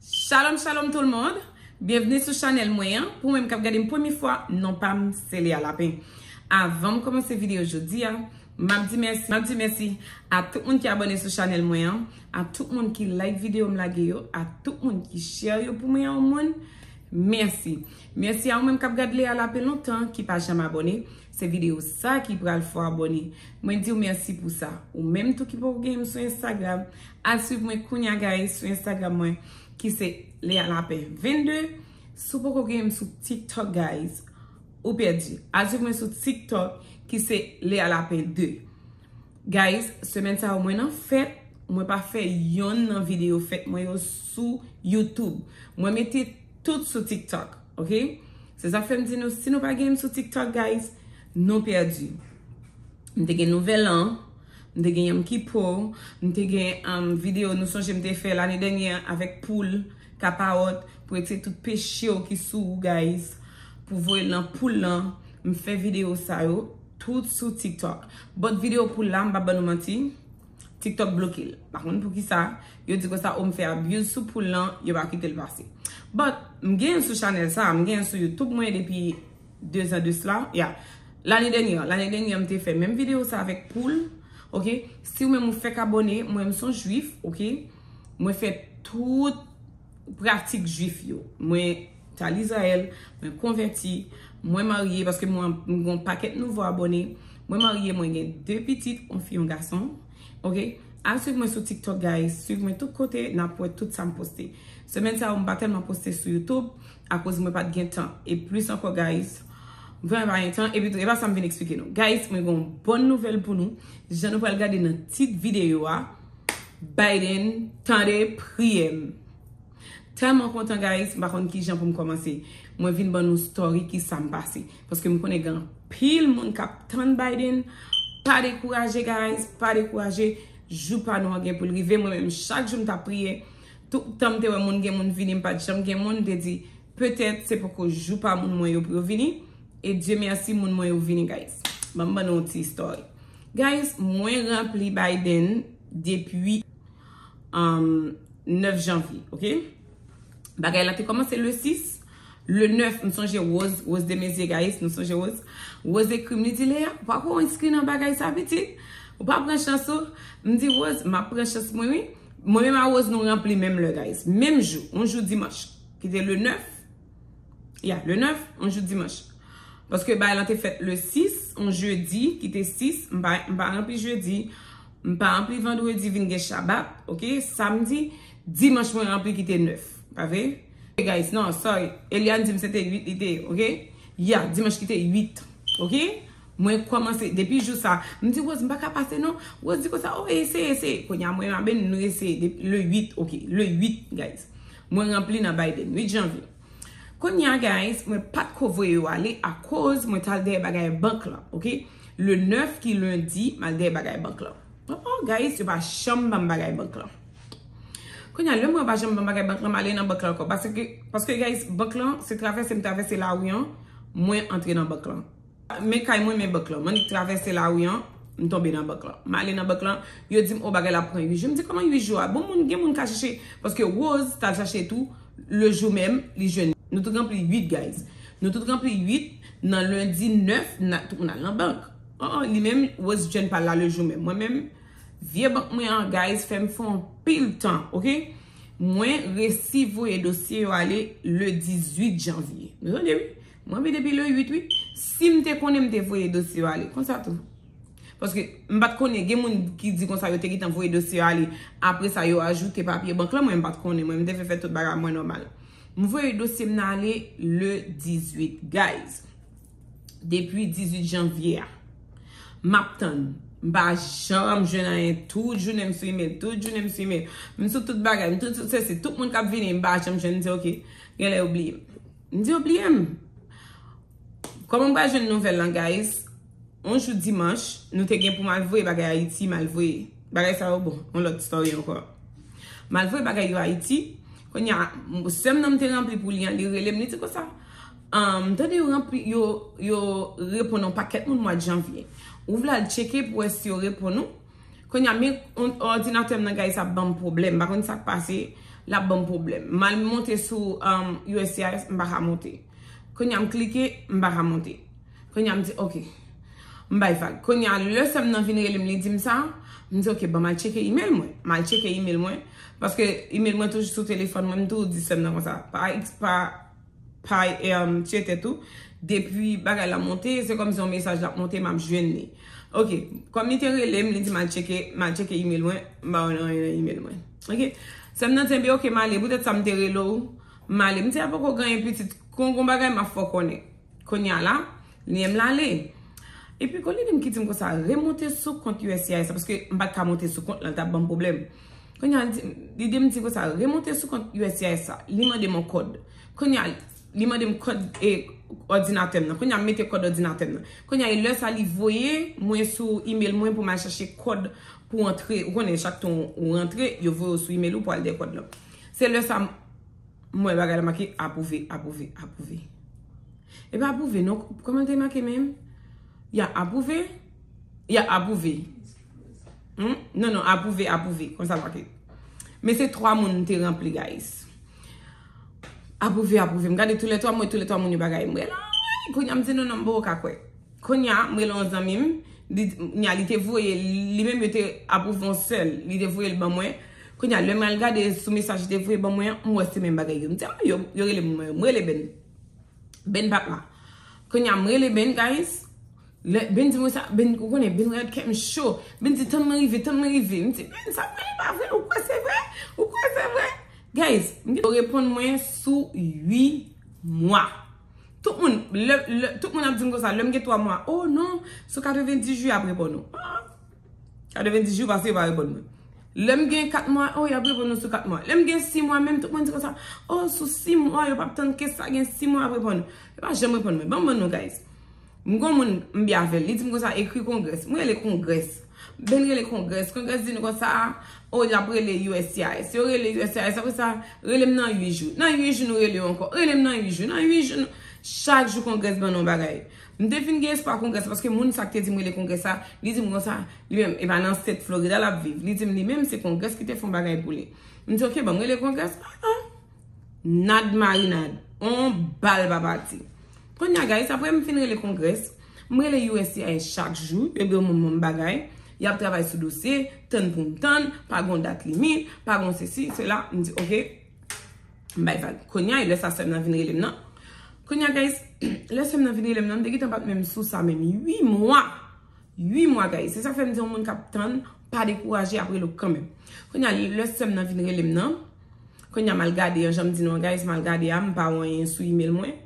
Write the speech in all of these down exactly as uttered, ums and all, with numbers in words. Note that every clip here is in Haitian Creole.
Shalom, shalom tout le monde. Byenvni sou chanèl mwen an. Pou mwen k ap gade m premye fwa, non pa m se Lea Lapin. Avan m kòmanse videyo jodi a, m ap di mèsi, m ap di mèsi a tout moun ki abòne sou chanèl mwen an, a tout moun ki like videyo m lage yo, a tout moun ki share yo pou mwen an moun. Mèsi. Mèsi a ou menm k ap gade Lea Lapin lontan, ki pa janm abòne. Se videyo sa ki pral fè w abòne. Mwen di w mèsi pou sa. Ou menm tou ki poko gen m sou Instagram, al swiv mwen kounya guys sou Instagram mwen ki se Lea Lapin vennde. Si w poko gen m sou TikTok guys, ou pèdi. Al swiv mwen sou TikTok ki se Lea Lapin de. Guys, semèn sa yo mwen nan fèt, mwen pa fè yonn nan videyo fèt mwen yo sou YouTube. Mwen mete tout sou TikTok, ok? Se sa k fè m di nou, si nou pa gen m sou TikTok, guys, nou pèdi. M te gen Nouvel An, m te gen Yom Kippur, m te gen um, videyo nou sonje m te fè lane dènyè avèk poul, kapawòt, pou retire tout peche w ki sou ou, guys, pou voye l nan poul lan. M fè videyo sa yo tout sou TikTok. But videyo poul la, m pa ban nou manti, TikTok bloke l. Pa konn poukisa, yo di konsa, o, m fè abuse sou poul lan, yo pa kite l pase. But m gen l sou chanèl sa, m gen l sou YouTube mwen depi de zan de sila. Ya. Lane dènyè, lane dènyè, m te fè menm videyo sa avèk poul. Ok? Si w menm ou fèk abòne, mwen m se yon jwif, ok? Mwen fè tout pratik jwif yo. Mwen t al Izrayèl, mwen konvèti, mwen marye, paske mwen m gen yon pakèt nouvo abòne. Mwen marye, mwen gen de pitit, yon fi, yon gason. Ok? Al swiv mwen sou TikTok, guys. Swiv mwen tout kote, n ap wè tout sa m poste. Semèn sa yo, m pa tèlman poste sou YouTube, akoz mwen pa t gen tan. E plis ankò, guys, m vrèman pa gen tan. Epi tou, e pa sa m vin eksplike nou. Guys, mwen gen yon bòn nouvèl pou nou. Jan nou pral gade nan tit videyo a, Biden, tande priyè m. Tèlman kontan, guys, m pa konn kijan pou m kòmanse. Mwen vin ban nou story ki sa m pase. Paske m konnen gen anpil moun k ap tann Biden. Pa dekouraje, guys, pa dekouraje. Jou pa nou an gen pou l rive. Mwen menm, chak jou m t ap priye. Tout tan m te wè moun gen moun vini, m pa t janm gen moun, m te di, petèt se poko jou pa moun mwen yo pou yo vini. E Dye mèsi, moun mwen yo vini, guys. Ban m ban nou yon ti story. Guys, mwen ranpli Biden depi um, nèf janvye, ok? Bagay la te kòmanse le sis. Le nèf, m sonje Rose, Rose Desmaizières, guys, nou sonje Rose? Rose ekri m, li di, Lea, ou pa ko enskri nan bagay sa, pitit? Ou pa pran chans ou? M di, Rose, m ap pran chans mwen, wi. Mwen menm a Rose, nou ranpli menm lè, guys. Menm jou, yon jou dimanch, ki te le nèf. Ya, le nèf, yon jou dimanch. Paske bagay lan te fèt le sis, yon jedi, ki te sis, m pa, m pa ranpli jedi, m pa ranpli vandredi, vin gen Shabbat, ok? Samdi, dimanch mwen ranpli ki te nèf, pa vre? Hey guys, non, sorry. Eliane di m se te uit li te ye, ok? Ya, dimanch ki te uit, ok? Mwen kòmanse, depi jou sa, m di, Rose, m pa ka pase non. Rose di konsa, oh, eseye, eseye. Kounye a, mwen, Mabel, nou eseye, depi le uit, ok, le uit, guys. Mwen ranpli nan Biden, uit janvye. Kounye a, guys, mwen pa t ko voye yo ale akoz mwen t al dèyè bagay bank lan, ok? Le nèf ki lendi, m al dèyè bagay bank lan. Oh, guys, yo pa janm ban m bagay bank lan. Kounye a, lè mwen yo pa janm ban m bagay bank lan, m ale nan bank lan ankò. Paske, paske, guys, bank lan, se travèse m travèse lari an, mwen antre nan bank lan. Men kay mwen, men bank lan. M annik travèse lari an, m tonbe nan bank lan. M ale nan bank lan, yo di m, o, bagay la ap pran uit jou. M di, kòman uit jou a? Bon, moun, gen moun ka chèche, paske Rose t al chache tou, le jou menm, li jwenn. Nou tout ranpli uit, guys. Nou tout ranpli uit, nan lendi nèf, n a, tout moun al nan bank. An, an, li menm, Rose jwenn pa l la le jou menm. Mwen menm, vye bank mwen an, guys, fè m fè anpil tan, ok? Mwen resi voye dosye yo ale le dizuit janvye. Nou tande, wi? Mwen vin depi le uit, wi. Si m te konnen, m te voye dosye yo ale. Konsa tou. Paske m pa t konnen, gen moun ki di konsa yo te gentan voye dosye yo ale. Apre sa, yo ajoute papye bank lan, mwen m pa t konnen. Mwen, m te fè fè tout bagay mwen nòmal. M voye dosye m nan ale le dizuit, guys. Depi dizuit janvye a. M ap tann. M pa janm jwenn anyen. Tout jounen m sou email. Tout jounen m sou email. M sou tout bagay. M tout, tout, se, se tout moun k ap vini. M pa janm jwenn. M di, ok, genlè yo bliye m. M di, yo bliye m. Kòman m pral jwenn nouvèl lan, guys? Yon jou dimanch, nou te gen pou m al voye bagay Ayiti, m al voye. Bagay sa yo, bon, yon lòt story ankò. M al voye bagay yo Ayiti. Kounye a, sè m nan m te ranpli pou li an, li rele m, li di konsa, um, m tande yo ranpli, yo, yo reponn yon pakèt moun mwa janvye. Ou vle al tcheke pou wè si yo reponn ou? Kounye a, men on-, òdinatè m nan, guys, ap ban m pwoblèm. M pa konn sa k pase. L ap ban m pwoblèm. M al monte sou um, U S C I S, m pa ka monte. Kounye a m klike, m pa ka monte. Kounye a m di, ok. M bay vag. Kounye a lè sè m nan vin rele m, li di m sa, m di, ok, ban m al tcheke email mwen. M al tcheke email mwen. Paske email mwen toujou sou telefòn mwen, m toujou di sè m nan konsa. Pa, pa, pa um, tye tèt ou. Depi bagay la monte, se kòmsi yon mesaj la monte, m ap jwenn li. Ok, kòm li te rele m, li di m al tcheke, m al tcheke email mwen, m pa wè anyen nan email mwen. Ok, sè m nan di, enben ok, m ale, poutèt sa m te rele w, m ale. M di, a poko gen anyen pitit, kon gon bagay m ap fè w konnen. Kounye a la, li menm l ale. Epi gon lide m ki di m konsa, remonte sou kont U S C I S la, paske m pa t ka monte sou kont lan, l t ap ban m pwoblèm. Kounye a, li di m di konsa, remonte sou kont U S C I S la, li mande m yon kòd. Kounye a, li mande m kòd e òdinatè m nan. Kounye a, m mete kòd òdinatè m nan. Kounye a, e lè sa li voye mwen sou email mwen pou m al chache kòd pou antre. Ou konnen chak tan ou rantre, yo voye w sou email ou pou al dèyè kòd lan. Se lè sa m wè bagay la make apwouve, apwouve, apwouve. E pa apwouve non, kòman l te make menm? Ya apwouve? Ya apwouve. Hmm? Non, non, apwouve, apwouve. Konsa l make. Men se twa moun m te ranpli, guys. Apwouve, apwouve. M gade toulètwa, m wè toulètwa moun yo bagay. M wè la, kounye a m di non, non, m poko ka kwè. Kounye a, m rele yon zanmi m, li, nya, li te voye, li menm yo te apwouve yon sèl, li te voye l ban mwen. Kounye a, lè m al gade sou mesaj li te voye ban mwen an, m wè se menm bagay yo. M di, a, yo, yo rele m, mwen, m rele Ben. Ben pa t la. Kounye a, m rele Ben, guys. Lè Ben di mwen sa, Ben, ou konnen, Ben rèd, kè m cho. Ben di, tann mwen rive, tann mwen rive. M di, Ben, sa vre, li pa vre, ou kwè se vre? Ou kwè se vre? Guys, m gen yo reponn mwen sou uit mwa. Tout moun, lè, lè, tout moun ap di m konsa, lè m gen twa mwa, oh non, sou katrevendis jou y ap reponn ou. Ah, katrevendis jou pase, yo pa reponn mwen. Lè m gen kat mwa, oh, y ap reponn ou sou kat mwa. Lè m gen sis mwa menm, tout moun di konsa, oh, sou sis mwa, yo p ap tann ke sa gen sis mwa ap reponn ou. Yo pa janm reponn mwen. Ban m ban nou, guys. M gon moun m byen avè l, li di m konsa, ekri Kongrès. M rele Kongrès. Ben rele Kongrès. Kongrès di nou konsa, oh, l ap rele U S C I S. Yo rele U S C I S. Apre sa, rele m nan uit jou. Nan uit jou, nou rele yo ankò. Rele m nan uit jou. Nan uit jou, nou... Chak jou Kongrès ban nou bagay. M te fin gen espwa Kongrès, paske moun sa k te di m rele Kongrès sa, li di m konsa, li menm, e pa nan state Florida l ap viv. Li di m li menm, se Kongrès ki te fè yon bagay pou li. M di, ok, ban m rele Kongrès. Ah, ah. Nad marinad. On bal pa pati. Kounye a, guys, apre m fin rele Kongrès, m rele U S C I S chak jou, yo ban m bagay, y ap travay sou dosye, tann pou m tann, pa gon dat limit, pa gon sesi, sela, m di, ok, m bay vag. Kounye a, e lè sa sè m nan vin rele m nan. Kounye a, guys, lè sè m nan vin rele m nan, m te gentan pa t menm sou sa menm uit mwa. Uit mwa, guys. Se sa fè m di yon moun k ap tann, pa dekouraje, ap rele w kanmenm. Kounye a, lè sè m nan vin rele m nan, kounye a, m al gade an, jan m di nou an, guys, m al gade a, m pa wè anyen sou email mwen.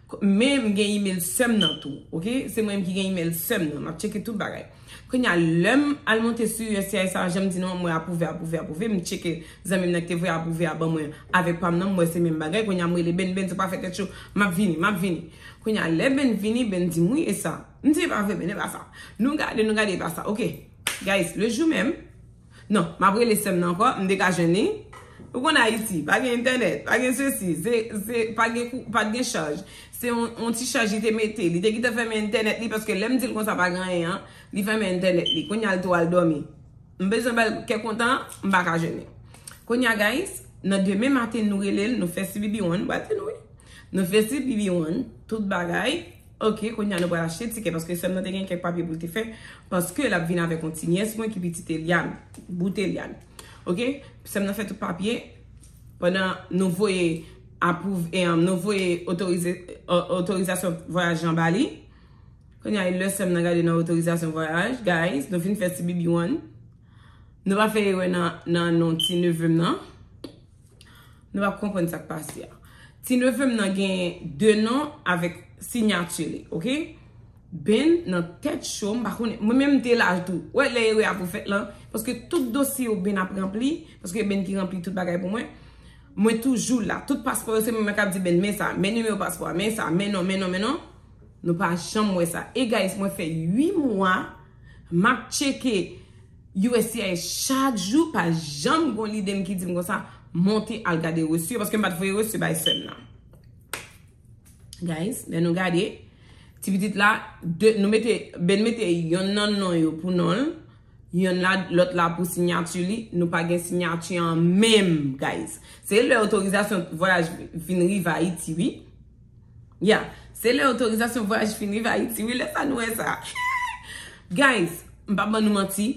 Ko-, men m gen email sè m nan tou, ok? Se mwen menm ki gen email sè m nan. M ap tcheke tout bagay. Kounye a, lè m al monte sou U S C I S sa, jan m di nou an, m wè apwouve, apwouve, apwouve. M tcheke zanmi m nan ki te voye apwouve a ban mwen avèk pa m nan, m wè se menm bagay. Kounye a, m rele Ben, Ben, sa pa fè tèt cho. M ap vini, m ap vini. Kounye a, lè Ben vini, Ben di m, wi, e sa. M di, e pa vre, Ben, e pa sa. Nou gade, nou gade, e pa sa. Ok. Guys, le jou menm, non, m ap rele sè m nan ankò, m te ka jwenn li. Ou konn Ayiti, pa gen entènèt, pa gen sesi, se, se, pa gen kou, pa t gen chaj. Se yon, yon ti chaj li te mete, li te gentan fèmen entènèt li, paske lè m di l konsa pa gen anyen an, li fèmen entènèt li. Kounye a l tou al dòmi. M bezwen ba l kè kontan, m pa ka jwenn li. Kounye a, guys, nan demen maten nou rele l, nou fè C B B one, w a di nou wi. Nou fè C B B one, tout bagay. Ok, kounye a nou pral achte tikè, paske sè m nan te gen kèk papye pou l te fè, paske l ap vin avèk yon ti nyès mwen ki pitit Eliane, bout Eliane. Ok, sè m nan fè tout papye, pandan nou voye apwouv-, e, um, nou voye otorize, o-, otorizasyon vwayaj lan ba li. Kounye a, e lè sè m nan gade nan otorizasyon vwayaj, guys, nou fin fè C B B one. Nou pa fè erè nan, nan non ti neve m nan. Nou pa konprann sa k pase a. Ti neve m nan gen de non avèk siyati li, ok? Ben nan tèt cho, m pa konnen. Mwen menm m te la tou. Wè lè erè a pou fèt lan, paske tout dosye yo Ben ap ranpli, paske Ben ki ranpli tout bagay pou mwen. Mwen toujou la. Tout paspò yo, se mwen menm k ap di Ben, men sa, men nimewo paspò a, men sa, men non, men non, men non. Nou pa janm wè sa. E guys, mwen fè uit mwa, m ap tcheke U S C I S chak jou, pa janm gon lide m ki di m konsa, monte al gade resi yo, paske m pa t voye resi bay sè m nan. Guys, lè nou gade, ti pitit la, de, nou mete, Ben mete yonn nan non yo pou non l, Yonn la, lòt la pou siyati li, nou pa gen siyati an menm, guys. Se lè otorizasyon vwayaj fin rive Ayiti, wi. Ya, se lè otorizasyon vwayaj fin rive Ayiti, wi, lè sa nou wè sa. Guys, m pa ban nou manti,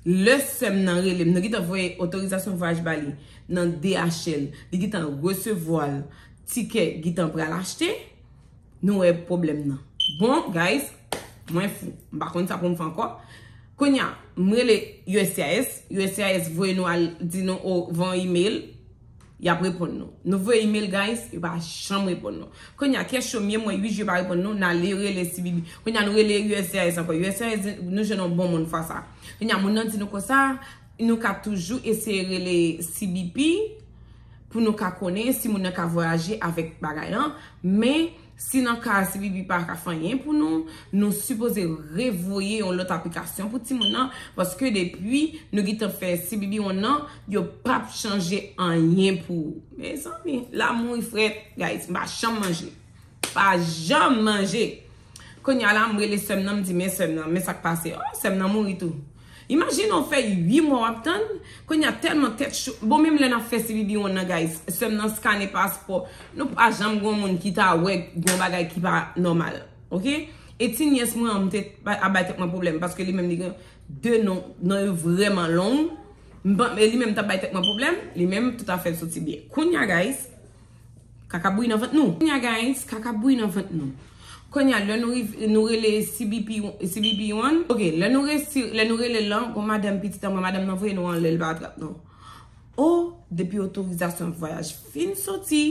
lè sè m nan rele m, nou gentan voye otorizasyon vwayaj ba li nan D H L, li gentan resevwa l, tikè gentan pral achte, nou wè pwoblèm nan. Bon, guys, mwen fou. M pa konn sa pou m fè ankò. Konya, m rele U S C I S. U S C I S voye nou al di nou, o, voye yon email. Y ap reponn nou. Nou voye email, guys, yo pa janm reponn nou. Konya, kèk jou, m ye mwen uit jou yo pa reponn nou, n ale rele C B P. Konya, nou rele U S C I S ankò. U S C I S, nou jwenn yon bon moun fwa sa. Konya, moun nan di nou konsa, nou ka toujou eseye rele C B P pou nou ka konnen si moun nan ka vwayaje avèk bagay lan, men si nan ka C B P pa ka fè anyen pou nou, nou sipoze revoye yon lòt aplikasyon pou timoun nan, paske depi nou gentan fè C B P One nan, yo p ap chanje anyen pou ou. Mezanmi, lanmou frèt, guys, m pa janm manje. Pa janm manje. Konya la, m rele sè m nan, m di, men sè m nan, men sa k pase. Oh, sè m nan mouri tou. Imajine w fè uit mwa w ap tann, konya tèlman tèt cho. Bon, menm lè n ap fè C B P One nan, guys, sè m nan skane paspò. Nou pa janm gen yon moun ki ta wè gen yon bagay ki pa nòmal. Oke? E ti nyès mwen an, m te ba- ap bay tèt mwen pwoblèm, paske li menm li gen de non, non yo vrèman long. M pa- e li menm t ap bay tèt mwen pwoblèm, li menm tout afè l soti byen. Konya, guys, kaka bouyi nan vant nou. Konya, guys, kaka bouyi nan vant nou. Konya, lè nou rive, nou rele C B P, C B P One. Oke, lè nou resi, lè nou rele lan, gon madanm pitit an mwen, madanm nan voye nou anlè, l pa trap nou. O, depi otorizasyon vwayaj fin soti,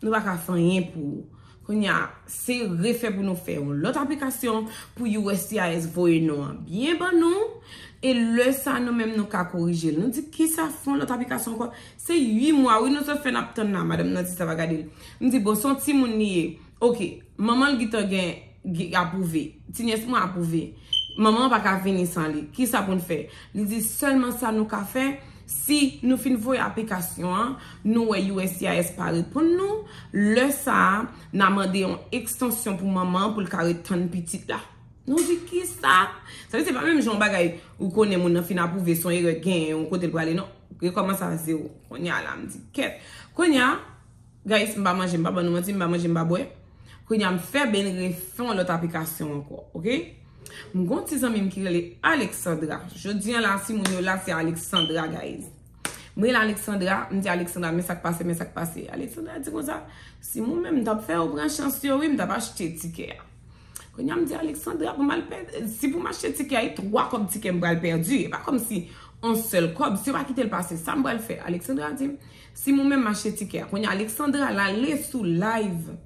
nou pa ka fè anyen pou ou. Konya, se refè pou nou fè yon lòt aplikasyon pou U S C I S voye non an byen ban nou. E lè sa, nou menm nou ka korije l. Nou di, kisa fè yon lòt aplikasyon ankò? Se uit mwa, wi, nou sot fè n ap tann la, madanm nan di sa va gade l. M di, bon, se yon timoun li ye. Oke, manman l gentan gen, gen apwouve. Ti nyès mwen apwouve. Manman an pa ka vini san li. Kisa pou n fè? Li di, sèlman sa nou ka fè, si nou fin voye aplikasyon an, nou wè U S C I S pa reponn nou, lè sa a, n a mande yon ekstansyon pou manman an pou l ka ret tann pitit la. Nou di, kisa? Sa vle di, se pa menm jan yon bagay ou konnen moun nan fin apwouve, se yon erè genyen, yon kote l prale, non. Rekòmanse a zewo. Kounye a la, m di, kèt. Kounye a, guys, m pa manje, m pa ban nou manti, m pa manje, m pa bwè. Kounye a, m fè Ben refè yon lòt aplikasyon ankò, oke? M gon ti zanmi m ki rele Alexandra. Jodi a la, si moun yo la, se Alexandra, guys. M rele Alexandra, m di Alexandra, men sa k pase, men sa k pase. Alexandra di konsa, si mwen menm m t ap fè yo pran chans yo, wi, m t ap achte tikè a. Kounye a, m di Alexandra, pou m al pè, si pou m achte tikè a, e twa kòb tikè m pral pèdi. E pa kòmsi yon sèl kòb, si yo pa kite l pase, sa m pral fè? Alexandra di m, si mwen menm m achte tikè a. Kounye a, Alexandra, l ale sou live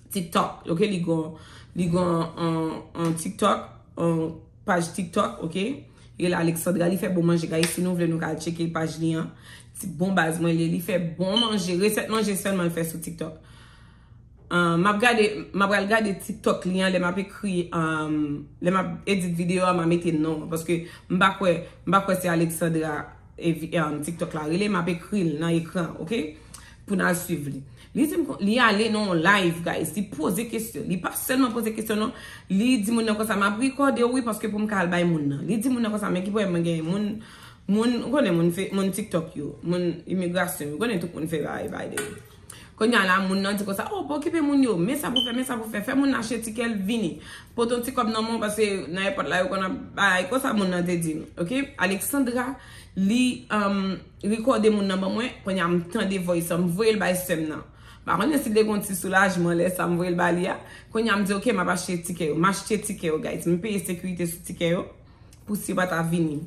TikTok, oke, li gon, li gon an, an TikTok, an paj TikTok, oke. Li rele Alexandra, li fè bon manje, guys, si nou vle nou ka al tcheke paj li an. Ti bon baz mwen li ye, li fè bon manje, resèt manje sèlman l fè sou TikTok. Ah, m ap gade, m ap pral gade TikTok li an lè m ap ekri, ah, lè m ap edit videyo a, m a mete non an, paske m pa kwè, m pa kwè se Alexandra e vi- um, TikTok la rele, m ap ekri l nan ekran, oke? Pou n al swiv li. Li di m kon- li ale nan yon live, guys. Li poze kesyon. Li pa sèlman poze kesyon, non. Li di moun nan konsa, m ap rekòde w, wi, paske pou m ka al bay moun nan. Li di moun nan konsa, men ki pwoblèm mwen genyen? Moun, moun, ou konnen moun, fe- moun TikTok yo, moun imigrasyon, ou konnen tout moun fè bagay, bagay de yo. Kounye a la, moun nan di konsa, oh, pa okipe moun yo, men sa pou fè, men sa pou fè, fè moun nan achte tikè l vini. Pote yon ti kòb nan men w, paske nan èpòt la, yo konn ap bay, konsa moun nan te di m, oke? Alexandra, li, um, rekòde moun nan ban mwen, kounye a m tande voice an, m voye l bay sè m nan. M pa konnen si l te gon ti soulajman lè sa m voye l ba li a. Kounye a m di, oke, m ap achte tikè yo. M achte tikè yo, guys. M peye sekirite sou tikè yo pou si yo pa ta vini.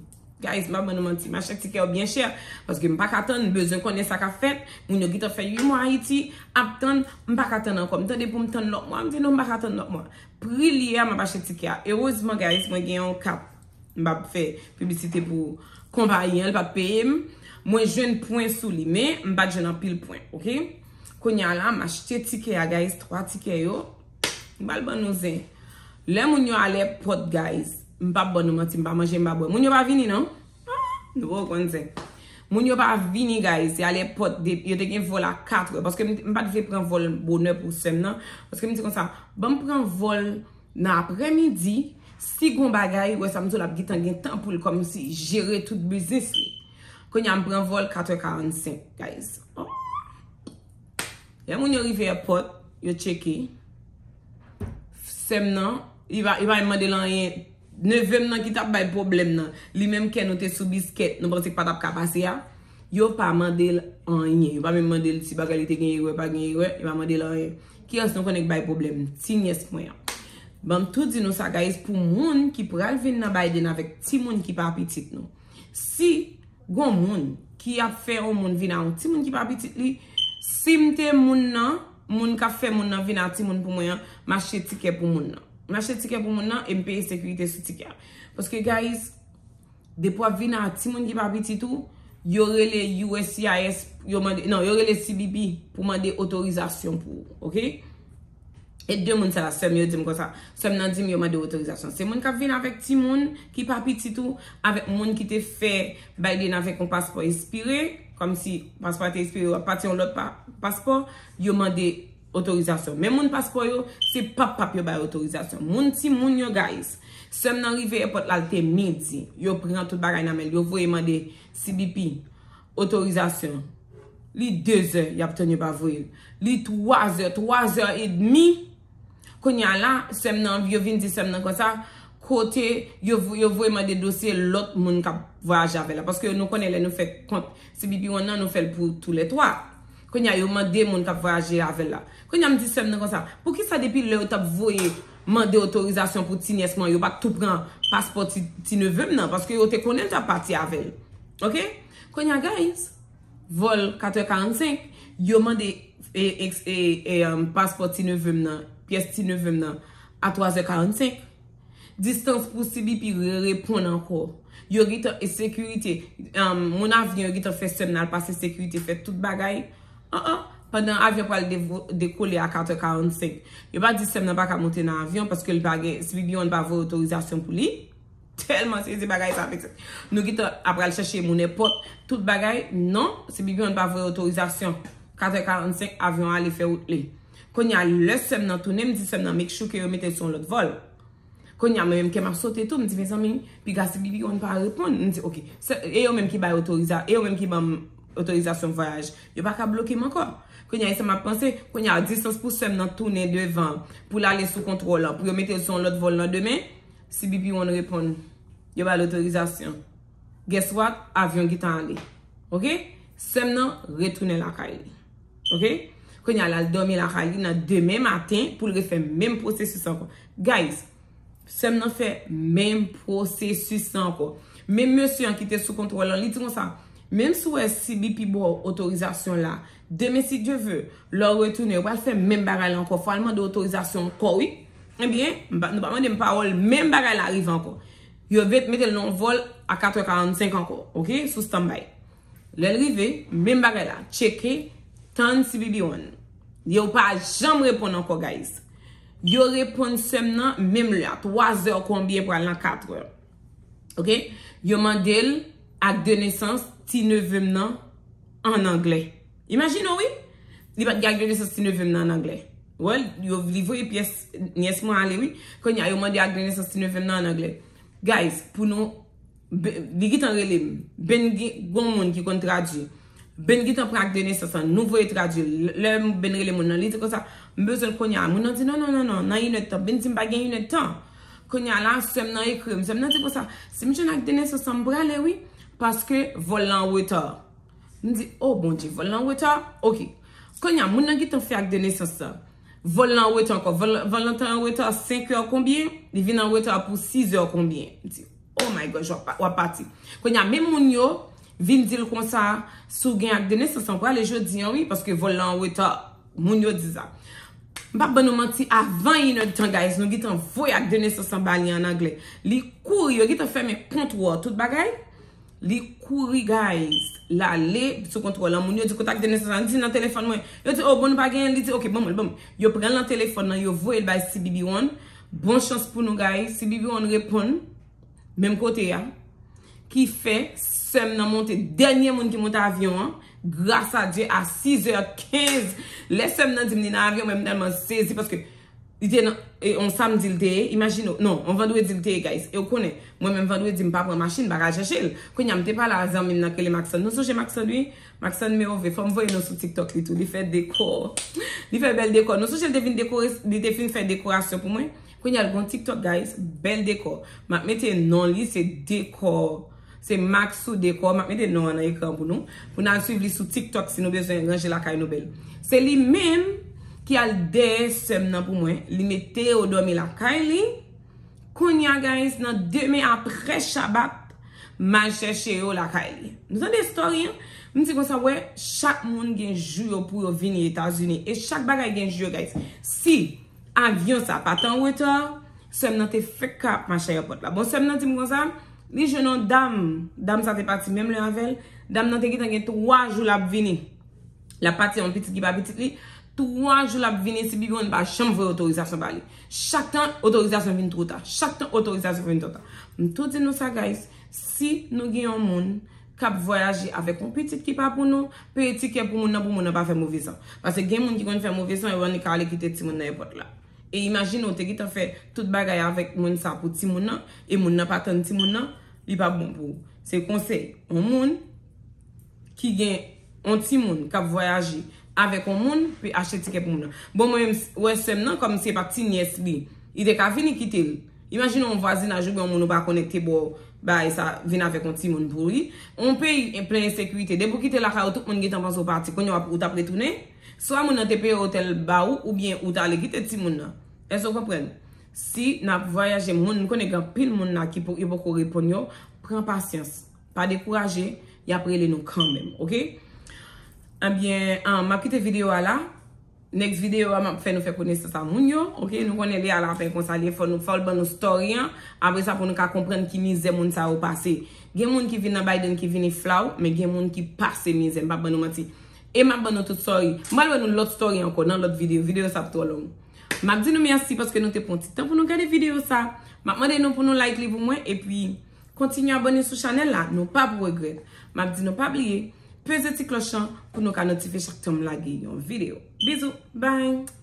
Guys, m pa ban nou manti, m achte tikè yo byen chè, paske m pa ka tann, m bezwen konnen sa k ap fèt. Moun yo gentan fè uit mwa Ayiti, ap tann, m pa ka tann ankò. M tande pou m tann lòt mwa, m di non, m pa ka tann lòt mwa. Pri li ye a, m ap achte tikè a. Erezman, guys, mwen gen yon kat. M p ap fè piblisite pou konpayi an, li p ap peye m. Mwen jwenn pwen sou li, men m pa t jwenn anpil pwen, oke? Kounye a la, m achte tikè a, guys, twa tikè yo. M pral ban nou zen. Lè moun yo al èpòt, guys, m p ap ban nou manti, m pa manje, m pa bwè. Moun yo pa vini, non? Ah, nou poko konn zen. Moun yo pa vini, guys, y al èpòt, de- yo te gen vòl a katrè, paske m, m pa t vle pran vòl bonè pou sè m nan, paske m di konsa, ban m pran vòl nan aprèmidi, Si gon bagay, wè sa m di w, l ap gentan gen tan pou l kòmsi jere tout biznis li. Kounye a m pran vòl katrè karannsenk, guys. Oh. Lè moun yo rive èpòt, yo tcheke. Sè m nan, li pa, li pa menm mande l anyen. Neve m nan ki t ap bay pwoblèm nan. Li menm kè nou te sou biskèt, nou panse k pa t ap ka pase a. Yo pa mande l anyen. Yo pa menm mande l si bagay li te gen erè, pa gen erè. Yo pa mande l anyen. Kiyès nou konnen k bay pwoblèm? Ti nyès mwen an. Ban m tou di nou sa, guys, pou moun ki pral vin nan Biden avèk timoun ki pa pitit nou. Si gon moun ki ap fè yon moun vin a yon timoun ki pa pitit li, si m te moun nan, moun k ap fè moun nan vin a timoun pou mwen an, m achte tikè pou moun nan. M achte tikè pou moun nan e m peye sekirite sou tikè a. Paske, guys, depi w ap vin a timoun ki pa pitit ou, yo rele U S C I S, yo mande, non, yo rele C B P pou mande otorizasyon pou ou, oke? E de moun sa, sè m yo di m konsa. Sè m nan di m yo mande otorizasyon. Se moun k ap vin avèk timoun ki pa pitit ou, avèk moun ki te fè Biden avèk yon paspò espire, kòmsi paspò a te espire, w ap pati yon lòt pa, paspò, yo mande otorizasyon. Men moun paspò yo, se pap pap yo bay otorizasyon. Moun timoun yo, guys. Sè m nan rive èpòt la, l te midi. Yo pran tout bagay nan men l. Yo voye mande C B P otorizasyon. Li de zè, y ap tann yo pa voye l. Li twa zè, twa zè edmi. Kounye a la, sè m nan, yo vin di sè m nan konsa, kote yo, vo- yo voye mande dosye lòt moun k ap vwayaje avè l la. Paske nou konnen lè nou fè kont C B P One nan, nou fè l pou toulètwa. Kounye a, yo mande moun k ap vwayaje avè l la. Kounye a, m di sè m nan konsa, poukisa depi lè yo t ap voye mande otorizasyon pou ti nyès mwen, yo pa t tou pran paspò ti, ti neve m nan? Paske yo te konnen l t ap pati avè l. Oke? Kounye a, guys, vòl katrè karannsenk, yo mande e, e, e, e, um, paspò ti neve m nan, pyès ti neve m nan, a twa zè karannsenk. Distans pou C B P re- reponn ankò. Yo gentan e sekirite, um, moun avyon yo gentan fè sè m nan al pase sekirite, fè tout bagay. An an, pandan avyon pral devo- dekole a katrè karannsenk. Yo pa di sè m nan pa ka monte nan avyon paske l pa gen, C B P One pa voye otorizasyon pou li. Tèlman sezi bagay sa vekse. Nou gentan ap pral chèche moun èpòt, tout bagay. Non, C B P One pa voye otorizasyon. Katrè karannsenk, avyon ale fè wout li. Kounye a, lè sè m nan tounen, m di sè m nan make sure ke yo mete l sou yon lòt vòl. Kounye a, mwen menm kè m ap sote tou, m di, mezanmi, piga C B P One pa reponn. M di, oke, se, e yo menm ki bay otoriza-, e yo menm ki ban m otorizasyon vwayaj. Yo pa ka bloke m ankò. Kounye a, e sa m ap panse, kounye a, distans pou sè m nan tounen devan, pou l ale sou kontwòl lan, pou yo mete l sou yon lòt vòl nan demen, C B P One reponn. Yo ba l otorizasyon. Guess what? Avyon gentan ale. Oke? Sè m nan retounen lakay li. Oke? Kounye a, l al dòmi lakay li nan demen maten pou l refè menm pwosesis ankò. Guys, sè m nan fè menm pwosesis la ankò. Menm mesye an ki te sou kontwòl lan, li di konsa, menm si w wè C B P ba w otorizasyon la, demen, si Dye ve, lè w retounen, yo pral fè menm bagay la ankò. Fò al mande otorizasyon ankò, wi. Ebyen, m pa- nou pa mande m pawòl, menm bagay la rive ankò. Yo vet mete l nan yon vòl a katrè karannsenk ankò, oke? Sou standby. Lè l rive, menm bagay la. Tcheke, tann C B P One. Yo pa janm reponn ankò, guys. Yo reponn sè m nan menm lè a, twa zè konbyen pral nan katrè. Oke? Yo mande l ak de nesans ti neve m nan an anglè. Imajine w, wi. Li pa t gen ak de nesans ti neve m nan an anglè. Wè, yo, li voye pyès nyès mwen ale, wi. Kounye a, yo mande ak de nesans ti neve m nan an anglè. Guys, pou nou, be- li gentan rele m. Ben gen, gon moun ki konn tradui. Ben gentan pran ak de nesans lan, nou voye tradui. Lè Ben rele moun nan, li di konsa, m bezwen l kounye a. Moun nan di, non, non, non, non, nan inèdtan. Ben di, m pa gen inèdtan. Kounye a la, sè m nan ekri m. Sè m nan di konsa, si m jwenn ak de nesans lan, m prale, wi. Paske vòl lan an reta. M di, o Bondye, vòl lan an reta? Oke. Kounye a, moun nan gentan fè ak de nesans lan. Vòl lan an reta ankò. Vòl, vòl lan te an reta senk è konbyen? Li vin an reta pou sis è konbyen? M di, oh my gosh, w ap, w ap pati. Kounye a, menm moun yo vin di l konsa, si w gen ak de nesans lan, w prale jodi an, wi, paske vòl lan an reta. Moun yo di sa. M p ap ban nou manti, avan inèdtan, guys, nou gentan voye ak de nesans lan ba li an anglè. Li kouri, yo gentan fèmen kontwòl, tout bagay. Li kouri, guys. L ale sou kontwòl lan. Moun yo di, kote ak de nesans lan? Li di, nan telefòn mwen. Yo di, o, bon, nou pa genyen l. Li di, oke, ban mwen l, ban mwen. Yo pran l nan telefòn nan, yo voye l bay C B P One. Bon chans pou nou, guys. C B P One reponn. Menm kote a. Ki fè, sè m nan monte. Dènye moun ki monte avyon an. Gras a Dye, a sis è kenz. Lè sè m nan di m li nan avyon, mwen m tèlman sezi paske Li te nan, e, on samdi li te ye, imajine w. Non, on vandredi li te ye, guys. E w konnen, mwen menm vandredi, m pa pran machin, m pa ka chèche l. Kounye a, m te pale a zanmi m nan ki rele Maxon. Nou sonje Maxon, wi? Maxon Move, fò m voye nou sou TikTok li tou. Li fè dekò. Li fè bèl dekò. Nou sonje li te vin dekore, li te fin fè dekorasyon pou mwen. Kounye a, l gon TikTok, guys. Bèl dekò. M ap mete non li, se dekò. Se Maxou Decor. M ap mete non an nan ekran pou nou. Pou n al swiv li sou TikTok si nou bezwen ranje lakay nou bèl. Se li menm ki al dèyè sè m nan pou mwen. Li mete yo dòmi lakay li. Kounye a, guys, nan demen apre Shabbat, m al chèche yo lakay li. Nou tande story an? M di konsa, wè, chak moun gen jou yo pou yo vini Etazini. E chak bagay gen jou yo, guys. Si avyon sa pa t an reta, sè m nan te fèk ka ap mache ayewopò la. Bon, sè m nan di m konsa, li jwenn yon dam. Dam sa te pati menm lè avè l. Dam nan te gentan gen twa jou l ap vini. L ap pati yon pitit ki pa pitit li. Twa jou l ap vini, si Bibi One pa janm voye otorizasyon ba li. Chak tan, otorizasyon vin twò ta. Chak tan, otorizasyon vin twò ta. M tou di nou sa, guys. Si nou gen yon moun k ap vwayaje avèk yon pitit ki pa pou nou, peye tikè pou moun nan, pou moun nan pa fè move san. Paske gen moun ki konn fè move san, yo annik ale kite timoun nan ayewopò la. E imajine w te gentan fè tout bagay avèk moun sa pou timoun nan, e moun nan pa tann timoun nan, li pa bon pou ou. Se konsèy. Yon moun ki gen yon timoun k ap vwayaje avèk yon moun, pe achte tikè pou moun nan. Bon, mwen menm, wè sè m nan, kòm se pa ti nyès li, li te ka vini kite l. Imajine yon vwazinaj oubyen yon moun ou pa konnen ki te ba w bagay sa, vin avèk yon timoun pou li. Yon peyi plen ensekirite. Depi w kite lakay ou, tout moun gentan panse w pati. Kounye a w ap, ou t ap retounen. Swa moun nan te peye otèl ba ou, oubyen ou t ale kite timoun nan. Èske w konprann? Si n ap vwayaje, moun, m konnen gen anpil moun la ki po-, yo poko reponn yo, pran pasyans. Pa dekouraje, y ap rele nou kanmenm, oke? Ebyen, ah, m ap kite videyo a la. Next videyo a, m ap fè nou fè konesans a moun yo, oke? Nou konnen li a lapen konsa, li fò nou, fò l ban nou story an. Apre sa, pou nou ka konprann ki mizè moun sa yo pase. Gen moun ki vin nan Biden ki vini flaw, men gen moun ki pase mizè, m p ap ban nou manti. E m ap ban nou tout story. M pral ban nou lòt story ankò nan lòt videyo. Videyo sa ap twò long. M ap di nou mèsi paske nou te pran ti tan pou nou gade videyo sa. M ap mande nou pou nou like li pou mwen, epi kontinye abòne sou chanèl la. Nou p ap regrèt. M ap di nou pa bliye, peze ti klòch lan pou nou ka notifye chak tan m lage yon videyo. Bizou, bye!